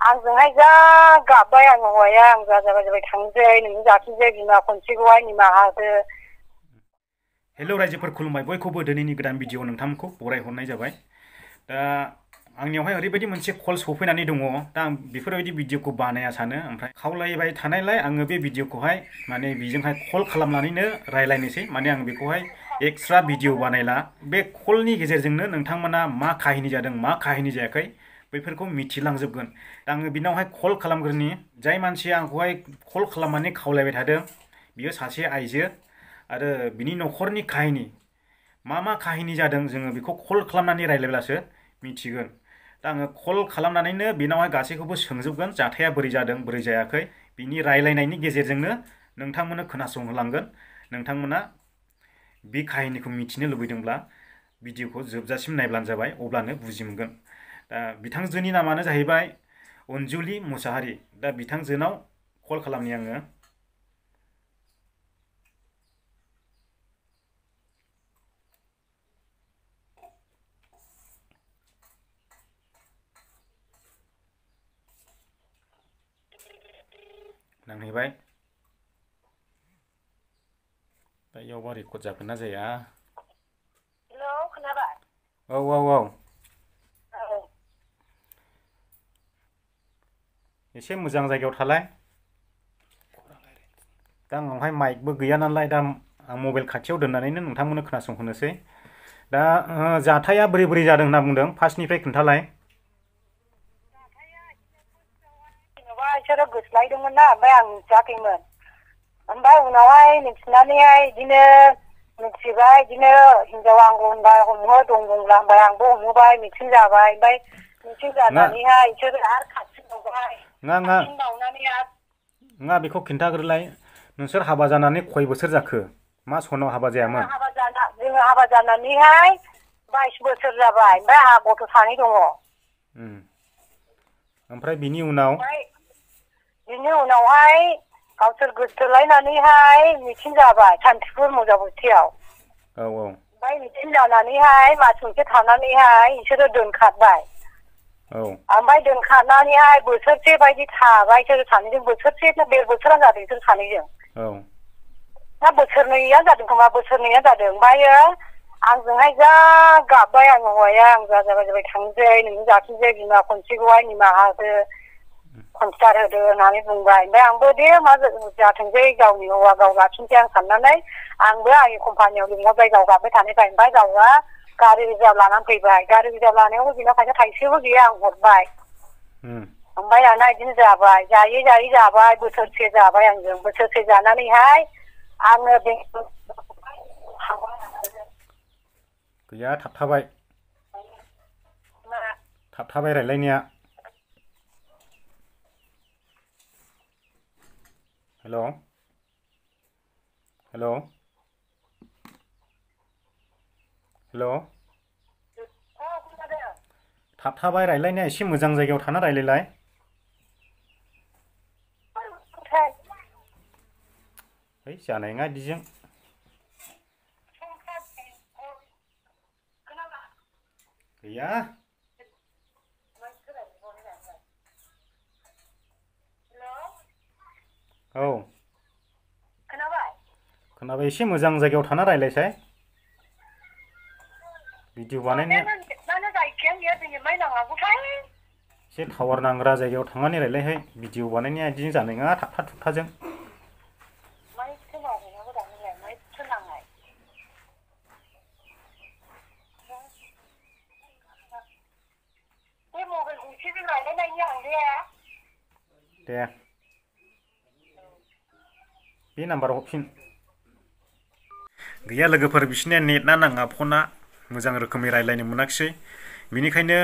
आंजोंहाय जा गाबबाय आं हौवाया आं जा जाबाय जाबाय थांसै नोंनि जाफिनसै बिमा खनसेखौहाय निमाहा होदो। हेल' रायजोफोर खुलुमबाय बयखौबो दिनैनि गोदान भिडिअ नोंथांमोनखौ बरायहरनाय जाबाय। दा आंनियावहाय ओरैबायदि मोनसे कल सफैनानै दङ। दा आं बेफोरबायदि भिडिअखौ बानाया सानो, ओमफ्राय खावलायबाय थानायलाय आङो बे भिडिअखौहाय माने बेजोंहाय कल खालामनानैनो रायलायनोसै। माने आं बेखौहाय एक्सट्रा भिडिअ बानायला। बे कलनि गेजेरजोंनो नोंथांमोना मा काहिनि जादों मा काहिनि जायाखै बैफोरखौ मिथिलांजोबगोन। दा आङो बिनावहाय कल खालामग्रोनि। जाय मानसिया आंखौहाय कल खालामनानै खावलायबाय थादों बियो सासे आइजो आरो बिनि न'खरनि काहिनि मा काहिनि जादों जोङो बेखौ कल खालामनानै रायलायब्लासो मिथिगोन। दा आङो कल खालामनानैनो बेनावहाय गासैखौबो सोंजोबगोन जाथाया बोरै जादों बोरै जायाखै। बिनि रायलायनायनि गेजेरजोंनो नोंथांमोननो खोनासंहोलांगोन। नोंथांमोना बे काहिनिखौ मिथिनो लुबैदोंब्ला भिडिअखौ जोबजासिम नायब्लानो जाबाय, अब्लानो बुजि मोनगोन। दा बिथांजोनि नामानो जाहैबाय अनजुलि मुसाहारि। दा बिथांजोनाव कल खालामनि आङो। नांहैबाय। दा इयावबा रेकर्ड जागोन ना जाया? हेलौ, खोनाबाय? औ। एसे मोजां जायगायाव थालाय। दा आंनावहाय माइकबो गैया नालाय, दा आं मबाइल खाथियाव दोननानैनो नोंथांमोननो खोनासंहोनोसै। दा जाथाया बोरै बोरै जादों होनना बुंदों फार्स्टनिफ्राय खोन्थालाय। जेन'बा बिसोरो गोसोलायदोंमोन ना, ओमफ्राय आं मिथियाखैमोन। ओमफ्राय उनावहाय मिथिनानैहाय बिदिनो मिथिबाय, बिदिनो हिनजाव आंखौ होनबाय हमहो दं बुंब्ला होनबाय आंबो हमहोबाय, मिथिं जाबाय। ओमफ्राय मिथिं जानानैहाय बिसोरो आरो खाथिबावबाय। खाथिबावनानै आरो नङा, बेखौ खिन्थाग्रोलाय। नोंसोर हाबा जानानै खय बोसोर जाखो? मा सनाव हाबा जायामोन? जोङो हाबा जानानैहाय 22 बोसोर जाबाय। ओमफ्राय आंहा गथ' 2 दङ। ओमफ्राय बिनि उनाव? बिनि उनावहाय गावसोर गोसोथोलायनानैहाय मिथिं जाबाय सान्तिपुर मौजाबुथियाव। औ। ओमफ्राय मिथिं जानानैहाय मास मोनसे थानानैहाय बिसोरो दोनखारबाय। औ। ओमफ्राय दोनखारनानैहाय बोसोरसे बायदि थाबाय बिसोर सानैजों। बोसोरसे 1.5 बोसोरानो जादों बिसोर सानैजों। औ। ना बोसोरनैयानो जादों खोमा, बोसोरनैयानो जादों। ओमफ्रायो आंजोंहाय जा गाबबाय आं हौवाया आं जा जाबाय जाबाय थांसै नोंनि जाफिनसै बिमा खनसेखौहाय निमाहा होदो, कनसिडार होदो होननानै बुंबाय। ओमफ्राय आंबो दे मा जाथोंसै, गावनि हौवा गाव लाफिनसै आं साननानै आंबो आंनि कम्पानियाव लिंहरबाय गाव गाबबाय थानायखाय। ओमफ्राय गावहा गारि रिजार्भ लानानै फैबाय। गारि रिजार्भ लानायावबो बिनाव फैसा थाइसेबो गैया, आं हरबाय। ओमफ्राय दाना बिदिनो जाबाय, जायै जाबाय, बोसोरसे जाबाय आंजों। बोसोरसे जानानैहाय आङो गैया, थाबथाबाय रायलायनाया। हेल'। थाबथाबाय रायलायनाया। एसे मोजां जायगायाव थाना रायलायलाय। जानाय नङा बिदिजों। गैया। औ। खोनाबाय। एसे मोजां जायगायाव थाना रायलायसाय। भिडिअ बानायनाया एसे टावार नांग्रा जायगायाव थांनानै रायलायहाय। भिडिअ बानायनाया बिदिजों जानाय नङा, थाबथा थुबथाजों। दे, बे नाम्बाराव हरफिन। गैया लोगोफोर, बिसोरनिया नेटआ नाङा, फना मोजां रोखोमै रायलायनो मोनाखिसै। बेनिखायनो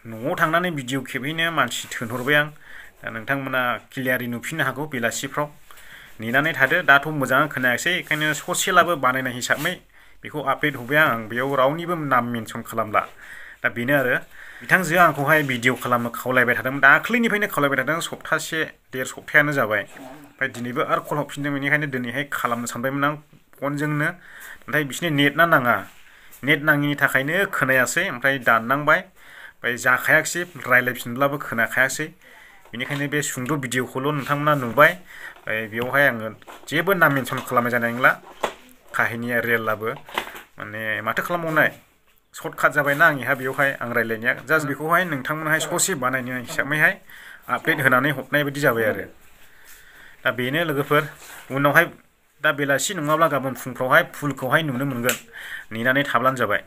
न'आव थांनानै भिडिअ खेबहैनो मानसि थिनहरबाय आं। दा नोंथांमोना क्लियारै नुफिननो हागौ बेलासिफ्राव। नेनानै थादो। दाथ' मोजाङै खोनायासै, बेखायनो ससेलाबो बानायनाय हिसाबै बेखौ आपडेट होबाय आं। बेयाव रावनिबो नाम मेनसन खालामला। दा बेनो आरो। बिथांजोआ आंखौहाय भिडिअ खालामनो खावलायबाय थादों। दाख्लैनिफ्रायनो खावलायबाय थादों, सप्तासे 1.5 सप्तायानो जाबाय। ओमफ्राय दिनैबो आरो कल हरफिनदों। बेनिखायनो दिनैहाय खालामनो सानबायमोन आं फनजोंनो। नाथाय बिसोरनि नेटआ नाङा। नेट नाङिनि थाखायनो खोनायासै, ओमफ्राय दाननांबाय। ओमफ्राय जाखायाखिसै, रायलायफिनब्लाबो खोनाखायासै। बेनिखायनो बे सुंद' भिडिअखौल' नोंथांमोना नुबाय बेयावहाय आङो जेबो नाम मेनसन खालामनाय जानाय नंला काहिनिया रियेलाबो माने माथो खालामबावनाय सर्टकाट जाबायना आंनिहा बेयावहाय आं रायलायनाया जास्ट बेखौहाय नोंथांमोनहाय ससे बानायनो हिसाबैहाय आपडेट होनानै हरनाय बायदि जाबाय आरो दा बेनो लोगोफोर उनावहाय दा बेलासि नङाब्ला गाबोन फुंफ्रावहाय फुलखौहाय नुनो मोनगोन नेनानै थाब्लानो जाबाय